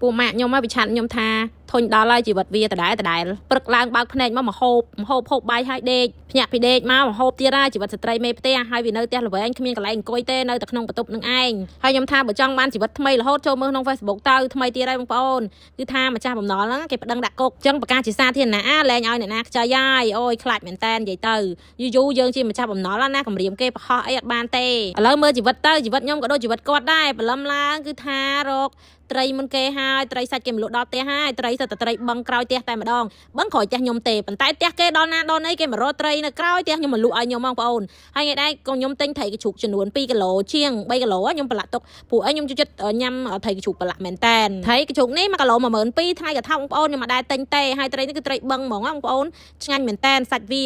ពួកម៉ាក់ខ្ញុំមកវិឆាត់ខ្ញុំថាធុញដល់ហើយជីវិតវាដដែលដដែលព្រឹកឡើងបើកភ្នែកមកមកហូបមកហូបហូបបាយហើយដេកភ្ញាក់ពីដេកមកមកហូបទៀតហើយជីវិតស្ត្រីមេផ្ទះហើយវានៅផ្ទះល្វែងគ្មានកន្លែងអង្គុយទេនៅតែក្នុងបន្ទប់នឹងឯងហើយខ្ញុំថាបើចង់បានជីវិតថ្មីរហូតចូលមើលក្នុង Facebook ទៅថ្មីទៀតហើយបងប្អូនគឺថាម្ចាស់បំណុលហ្នឹងគេប្តឹងដាក់គុកអញ្ចឹងប្រកាសជាសាធារណៈលែងឲ្យអ្នកណាខ្ចីហើយអូយខ្លាចមែនតែននិយាយទៅយូរយូរយើងជាម្ចាស់បំណុលណាគម្រាមគេប្រហោះអីអត់បានទេឥឡូវមើលជីវិតទៅជីវិតខ្ញុំក៏ដូចជីវិតគាត់ដែរព្រលឹមឡើងគឺថារក ត្រីមុនគេហើយត្រីសាច់គេមកលក់ដល់ផ្ទះហើយត្រីសិតតែត្រីបឹងក្រោយផ្ទះតែម្ដងបឹងក្រោយផ្ទះខ្ញុំទេប៉ុន្តែផ្ទះគេដល់ណាដល់ណីគេមករកត្រីនៅក្រោយផ្ទះខ្ញុំមកលក់ឲ្យខ្ញុំបងប្អូនហើយថ្ងៃដែរក៏ខ្ញុំទិញត្រីកញ្ជ្រូកចំនួន2គីឡូជាង3គីឡូខ្ញុំប្រឡាក់ទុកព្រោះអីខ្ញុំចូលចិត្តញ៉ាំត្រីកញ្ជ្រូកប្រឡាក់មែនតែនត្រីកញ្ជ្រូកនេះ1គីឡូ12000ថ្ងៃកថាបងប្អូនខ្ញុំមិនដែលទិញទេហើយត្រីនេះគឺត្រីបឹងហ្មងបងប្អូនឆ្ងាញ់មែនតែនសាច់វា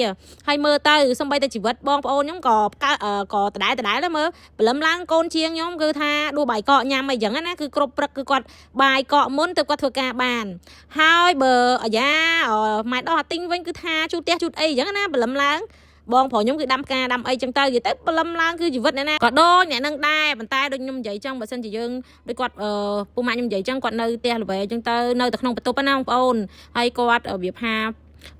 ហើយមើលទៅសំបីតែជីវិតបងប្អូនខ្ញុំក៏ក៏ដដែលដដែលដែរមើលព្រលឹមឡើងកូនជាងខ្ញុំគឺថាដួសបាយកកញ៉ាំអីចឹងណាគឺគ្រប់ព្រឹកគឺគាត់បាយកកមុនទៅគាត់ធ្វើការបានហើយបើអាយ៉ាម៉ែដោះអាទិញវិញគឺថាជូតផ្ទះជូតអីចឹងណាព្រលឹមឡើងបងប្រុសខ្ញុំគឺដាំផ្កាដាំអីចឹងទៅនិយាយទៅព្រលឹមឡើងគឺជីវិតអ្នកណាក៏ដូចអ្នកនឹងដែរប៉ុន្តែដូចខ្ញុំនិយាយចឹងបើសិនជាយើងដូចគាត់អឺពូម៉ាក់ខ្ញុំនិយាយចឹងគាត់នៅផ្ទះល្វែចឹងទៅនៅតែក្នុងបន្ទប់ណាបងប្អូនហើយគាត់របៀបថា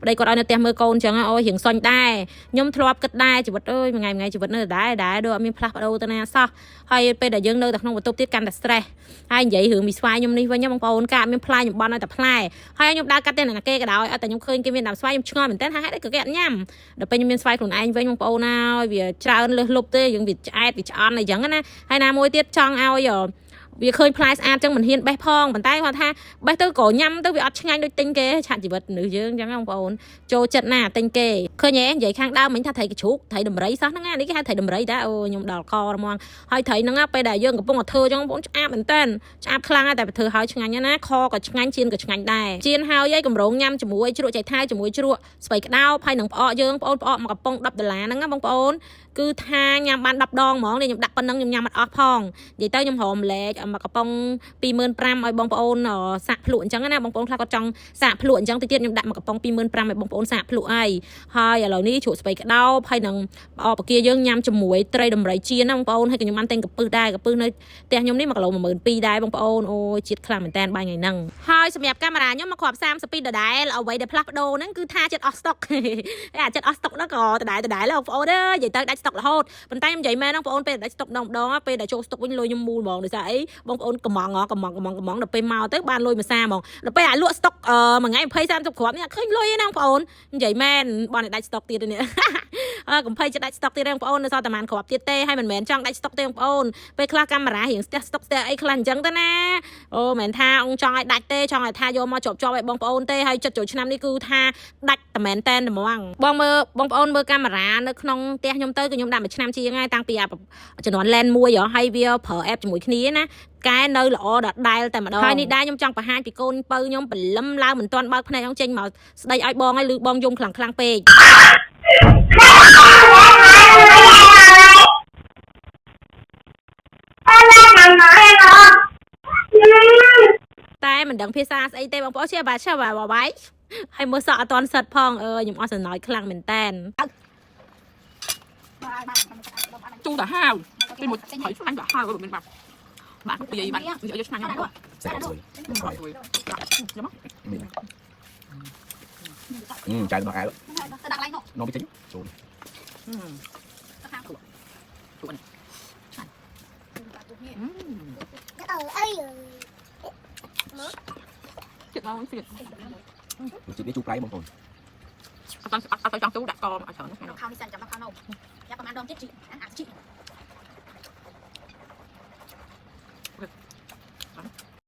ប្តីគាត់ឲ្យនៅផ្ទះមើលកូនចឹងអូយរៀងសុញដែរខ្ញុំធ្លាប់គិតដែរជីវិតអើយមួយថ្ងៃមួយថ្ងៃជីវិតនៅដដែលដែរដូចអត់មានផ្លាស់ប្ដូរទៅណាសោះហើយពេលដែលយើងនៅតែក្នុងបន្ទប់ទៀតកាន់តែ stress ហើយនិយាយរឿងមីស្វាយខ្ញុំនេះវិញបងប្អូនកាមានផ្លែខ្ញុំបន់ឲ្យតែផ្លែហើយខ្ញុំដើរកាត់តែអ្នកណាគេក៏ដោយអត់តែខ្ញុំឃើញគេមានដើមស្វាយខ្ញុំឆ្ងល់មែនតើថាហេតុអីក៏គេអត់ញ៉ាំដល់ពេលខ្ញុំមានស្វាយខ្លួនឯងវិញបងប្អូនហើយវាច្រើនលើសលប់ទេយើងវាឆ្អែតវាឆ្អន់អីចឹងណាហើយណាមួយទៀតចង់ឲ្យវាឃើញផ្លែស្អាតចឹងមិនហ៊ានបេះផងប៉ុន្តែគាត់ថាបេះទៅក៏ញ៉ាំទៅវាអត់ឆ្ងាញ់ដូចទិញគេឆាត់ជីវិតមនុស្សយើងចឹងបងប្អូនចូលចិត្តណាទិញគេឃើញហ៎និយាយខាងដើមមិញថាត្រីកជ្រូកត្រីដំរីសោះហ្នឹងណានេះគេហៅត្រីដំរីតាអូខ្ញុំដល់កហ្មងហើយត្រីហ្នឹងពេលដែលយើងកំពុងតែធ្វើចឹងបងប្អូនឆ្អាបមែនតើឆ្អាបខ្លាំងហើយតែបើធ្វើហើយឆ្ងាញ់ណាខក៏ឆ្ងាញ់ចៀនក៏ឆ្ងាញ់ដែរចៀនហើយឯងកម្រងញ៉ាំជាមួយជ្រក់ចៃថៅជាមួយជ្រក់ស្ពៃក្តោបហើយនឹងផ្អកយើងបងប្អូនផ្អកមកកំប៉ុង10ដុល្លារហ្នឹងណាបងប្អូនគឺថាញ៉ាំបាន10ដងហ្មងនេះខ្ញុំដាក់ប៉ុណ្ណឹងខ្ញុំញ៉ាំអត់អស់ផងនិយាយទៅខ្ញុំរំលែកមកកំប៉ុង25,000ឲ្យបងប្អូនសាក់ភ្លក់អញ្ចឹងណាបងប្អូនខ្លះគាត់ចង់សាកភ្លក់អញ្ចឹងតិចទៀតខ្ញុំដាក់មកកំប៉ុង25,000ឲ្យបងប្អូនសាកភ្លក់ហើយហើយឥឡូវនេះជ្រក់ស្ពៃក្តោបហើយនឹងផ្អកបកាយើងញ៉ាំជាមួយត្រីដំរីចៀនណាបងប្អូនហើយក៏ខ្ញុំបានទិញកាពឹសដែរកាពឹសនៅផ្ទះខ្ញុំនេះ1គីឡូ12,000ដែរបងប្អូនអូយជាតិខ្លាំងមែនតើបាយថ្ងៃហ្នឹងហើយសម្រាប់កាមេរ៉ាខ្ញុំមកគ្រាប់32ដដែលអ្វីដែលផ្លាស់ប្ដូរហ្នឹងគឺថាចិត្តអស់ស្តុក អាចិត្តអស់ស្តុកហ្នឹងក៏ដដែលដដែលបងប្អូនអើយនិយាយទៅដាច់ស្តុករហូតប៉ុន្តែខ្ញុំនិយាយមែនហ្នឹងបងប្អូនពេលដាច់ស្តុកម្ដងម្ដងពេលដែលចូលស្តុកវិញលុយខ្ញុំមូលហ្មងដោយសារអីបងប្អូនកំងកំងកំងកំងដល់ពេលមកទៅបានលុយមួយសាហ្មងដល់ពេលអាលក់ស្តុកមួយថ្ងៃ20 30គ្រាប់នេះអត់ឃើញលុយទេណាបងប្អូននិយាយមែនបងដាច់ស្តុកទៀតនេះ អើកំភៃចិត្តដាច់ស្តុកទៀតទេបងប្អូននៅសល់តែប៉ុន្មានគ្រាប់ទៀតទេហើយមិនមែនចង់ដាច់ស្តុកទេបងប្អូនពេលខ្លះកាមេរ៉ារៀងស្ទះស្តុកស្ទះអីខ្លះអញ្ចឹងទៅណាអូមិនមែនថាអង្គចង់ឲ្យដាច់ទេចង់ឲ្យថាយកមកជាប់ជាប់ឲ្យបងប្អូនទេហើយចិត្តចូលឆ្នាំនេះគឺថាដាច់តែមែនតែនហ្មងបងមើលបងប្អូនមើលកាមេរ៉ានៅក្នុងផ្ទះខ្ញុំទៅគឺខ្ញុំដាក់មួយឆ្នាំជាងហើយតាំងពីជំនាន់ land មួយហើយវាប្រើ app ជាមួយគ្នាណាកែនៅល្អដដែលតែម្ដងហើយនេះដែរខ្ញុំចង់បង្ហាញពីកូនពៅខ្ញុំព្រលឹមឡើងមិនទាន់បើកភ្នែកខ្ញុំចេញមកស្ដីឲ្យបងឲ្យលឺបងយំខ្លាំងខ្លាំងពេក តែមិនដឹងភាសាស្អីទេបងប្អូនជាបាឆាបាបាយហើយមើលសក់អត់តន់សិតផងអើខ្ញុំអស់សំណោចខ្លាំងមែនតែន ជូរទៅហាវពេលមួយត្រីឆ្ងាញ់ទៅហាវមិនបាក់បាក់ពីបាក់យកឆ្ងាញ់ហ្នឹង ស្អាតស្រួយ ចាំមក មានអឺចៅរបស់អាវ ទៅដាក់ឡៃនោះ នំពីចេញចូល ទៅខាង ជូរនេះ អឺអី ចិត្តមកទៀត ជាតិនេះជូរប្រៃបងប្អូន អត់អត់ចង់ជូរដាក់កមកឲ្យច្រើន ខោនេះសិនចាំមកខោនោះយ៉ាប្រហែលដងទៀតជីអាជី